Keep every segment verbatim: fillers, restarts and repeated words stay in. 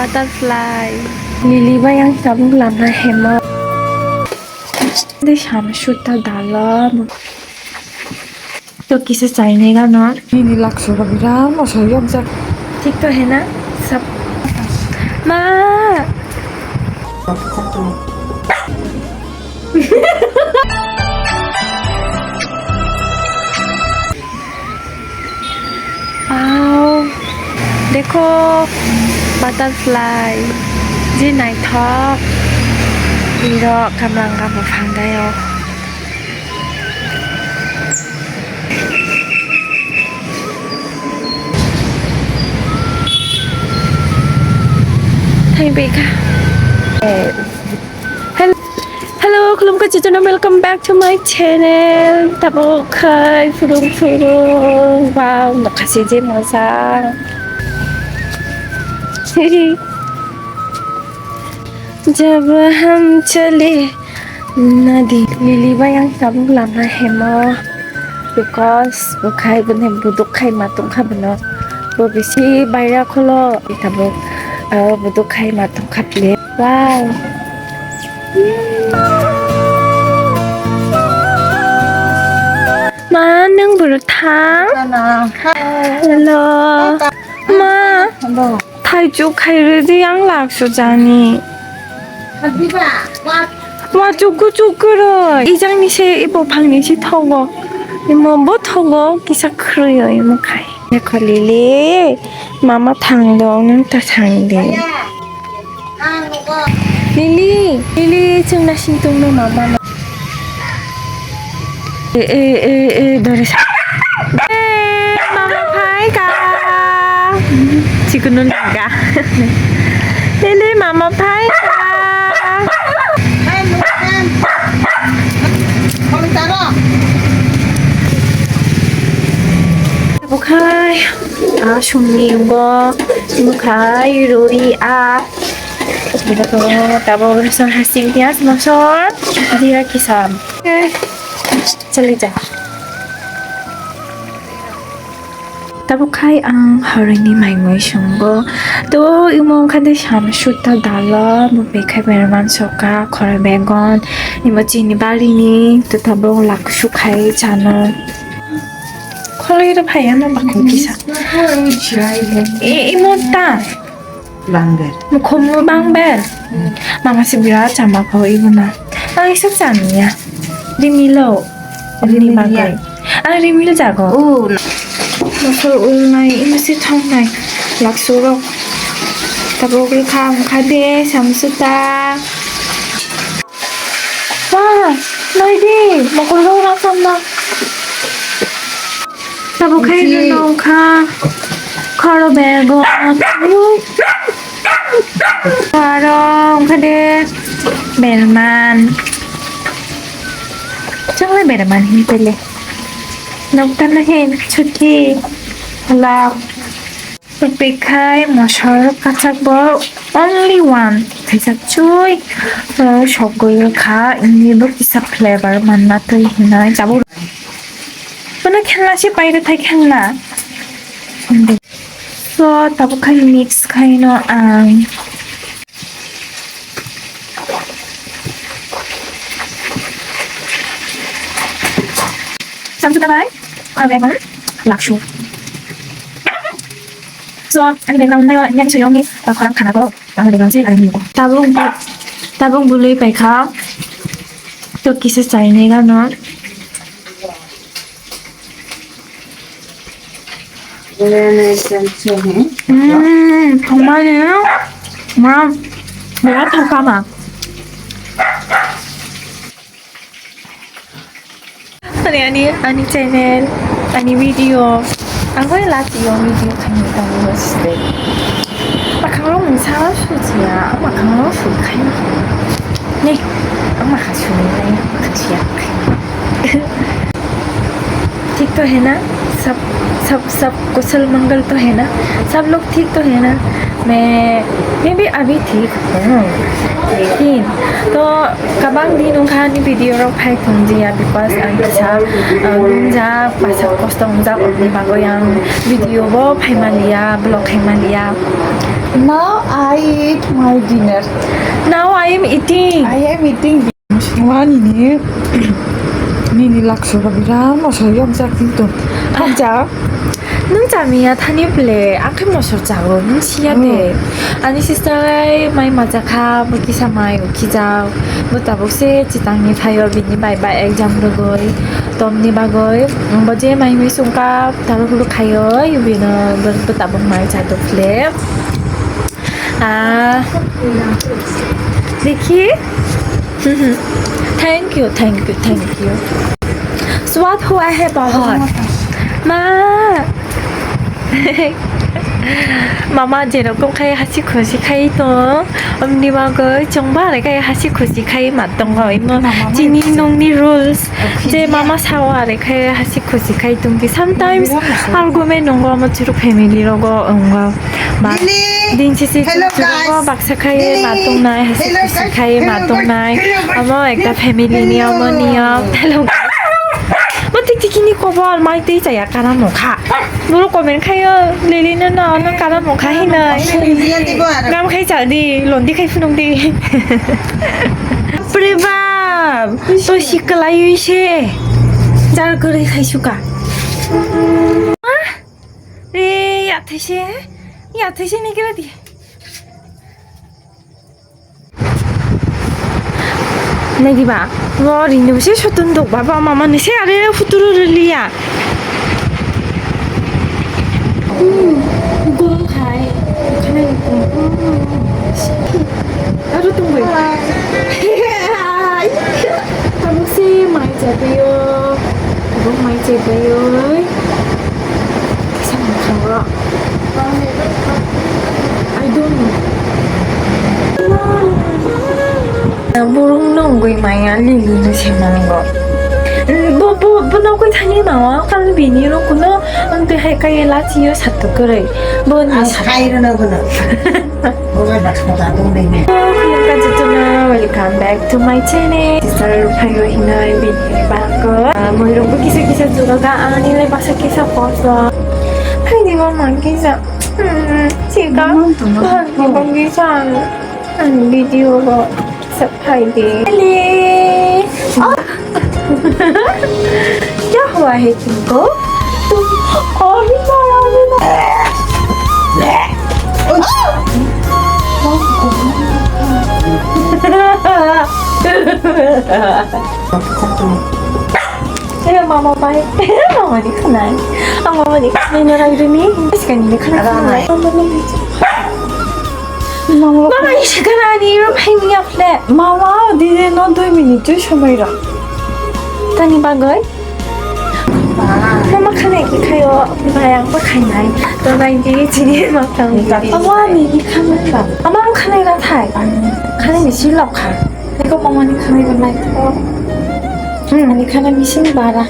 Butterfly. Lily bai ang tabuk lama hemo. Dei sam sutta dalo. To kisa chainai gano. Nini laksu rok birat moso yokjak. Thik to hena? Sab. Ma! Wow, dekho, butterfly, je naithok, iro kamlanga buphang dayo. Thai beka. Hello, hello, khulumkha chichona, welcome back to my channel. Tabuk khai phurung phurung, wow, nokha se je moja. Jab hum chale nadi. Lily bai ang tabuk lama hemo, because bo khai bini buduk khai ma tongkha bono, bo bisi baira kholo tabuk, ah, buduk khai ma tongkha ple. Wow. Ma, nwng bwrwi thang? Hello. Ma. Hello. Thaichuk khai rwdi ang laksu jani. Wa chuku chuku roi. Ijang ni se ibo phang ni se thogo. Imo bo thogo kisa khrwi oi imo khai. Nekho Lily, mama thang dong, nwng ta thang di. Lily, Lily, chwng nasing tongno mama no. E, e, e, e, dore sa. E, mama phai ka. Chikunu laga. Lily, mama phai ka. Bukhai, ah, sumni bo, bukhai, rui, ah. Tabuk rwchap hasing piyaj mosor jira kisa. Chali ja. Tabuk khai ang horoni mai mui sungo. To imo wngkha de sam sutta dalo, bo bekhai berman soka, khora begon, imo chini barini, to tabuk laksu khai chano. Kholoi rw phai ano bakho kisa. E, imo ta. Bangber. Mukhumno bangber. Mama se birat chama kho ibo na. Ang isa chaniya. Rimilo. Rimil ya. Rimil jago. Oh, na. Mosor ulnai, imo se thongnai. Laksu rok. Tabuk rwkha wngkha de, samsuta. Wah, naidi, mokol rok rang samna. Tabuk khai rwno wngkha. Khoro bego. Aro wngkha de berman. Chwngno berman hin pele. Nokta na hin chuti. Love. Bekhai mosor kachak bo only one. Khaisa chui, uh, sogwi kha, ini bo kisa flavor manna twi hinai tabuk. Bono khelna se paida thai khelna. So, tabuk khai mix khai no ang. Samsuta bai, khorok bai, laksu. So, ani background nayo, ani suyong ni, khorang khana ko, ani background si, ani ko. Tabuk, tabuk bului paikha, to kisa chainai gano. Hmm, thangmani, ma, birat thangkha ma. Ani, ani, ani channel, ani video, ang bai last video khaini tamo stay. Pakhang rok mungsa sujiya, pakhang rok sui khai. Ni, ang makha sui nai, makha siya khai. ठीक तो है ना? सब, सब, सब कुशल मंगल तो है ना? सब लोग ठीक तो है ना? मैं मैं भी अभी ठीक हूँ, लेकिन तो kabang din wngkha ani video rok phai thung jia, because ang kisa, uh, nungjak, basa kosto wngjak, aboni bagwi ang video bo phai manliya, vlog khai manliya. Now I eat my dinner. Now I am eating. I am eating. Mani ni nini lakso ba biram mosor yokjak tong. Hamjak. Nung chamiya thani ble, ang khe mosor chago, nung siya de. Hmm. Ani sister ai mai macha kha, bo kisa mai ukhijak, bo tabuk se chitang ni phaio bini bai bai exam rwgwi, tom ni bagwi, bo je mai mi sungka, taru hulu khaio, bino bo, bo tabuk mai cha tok le. Ah, देखिए। Thank you, thank you, thank you. स्वाद हुआ है बहुत। Ma. Mama jerokom khai hasi khusi khai tong, omni bagwi chwngba rai khai hasi khusi khai ma tongo imo. Mama chini nongni rules. Je mama sao are khe hasi khusi khai tongdi. Sometimes argument nongo, omo chwrwk family rogo wngo. Ba din sisi chwrwk baksa khai ma tongnai, hasi khusi khai ma tongnai. Omo ekta family niyom, niyom. Hello. Mo tik tik ni kobor mai tei chaya kana mokha. Boro comment khayo, Lily no no, no kana mokha hinai. Gam khai cha di, londi khai phunuk di. Pre bab, to sikalai se. Jar kwrwi khai suka. Ah? Re, ya thai se. Ya thai se ni kira di. Nai diba, bo rini bo se sotun dok ba, ba mama ni se are futuru riliya. Hmm, gom khai, khanai gom. Aro tong bai. Tabuk se mai chabayo, tabuk mai chabayo. Kisa mokhango. I don't know. Burung nungwi maya Lily no se mango. Bo, bo, bo nokoi thani mawa, kal bini rok kuno, ang te hai kaya lachiyo sato kwrwi. Bo ni sato. Ang khai rwna guna. Khulumkha jotono, welcome back to my channel. Sister Ruphaio hinoi bini bangko. Ah, muirokbo kisa kisa jugaga, ani le basa kisa poso. Hai di mama kisa. Hmm, chika. Bahar ni bangki san. Ani video bo kisa phai di. Lily. Ah. क्या हुआ है तुमको? तुम अभी ना, अभी ना। Hello, mama, bye. Mama ni khanai. Ang mama ni khanai no rai runi. Iskani ni khanai. Mama ni. Mama ni sikana ni ro phai mi afle. Mama, dide no dui minute tui somai ra. Tani bagoi. Mama khanai ki khayo, bayang ba khainai. To nai di chini ma khang di. Awa ni ni khanai ba. Ama ang khanai ra thai. Khanai ni si lok kha. Eko mama ni khanai ba nai to. Hmm. Ani khanai ni si bara.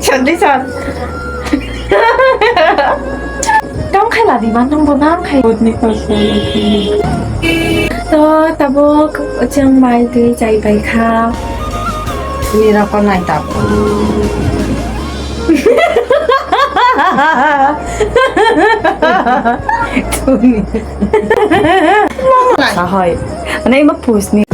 Chandi chan. Kam khai ladi ba nang bo nam khai. Botni kosong. To tabuk chwng bai twi chai bai kha. Ni roko nai tabuk. Sahai. Nai ma pusni.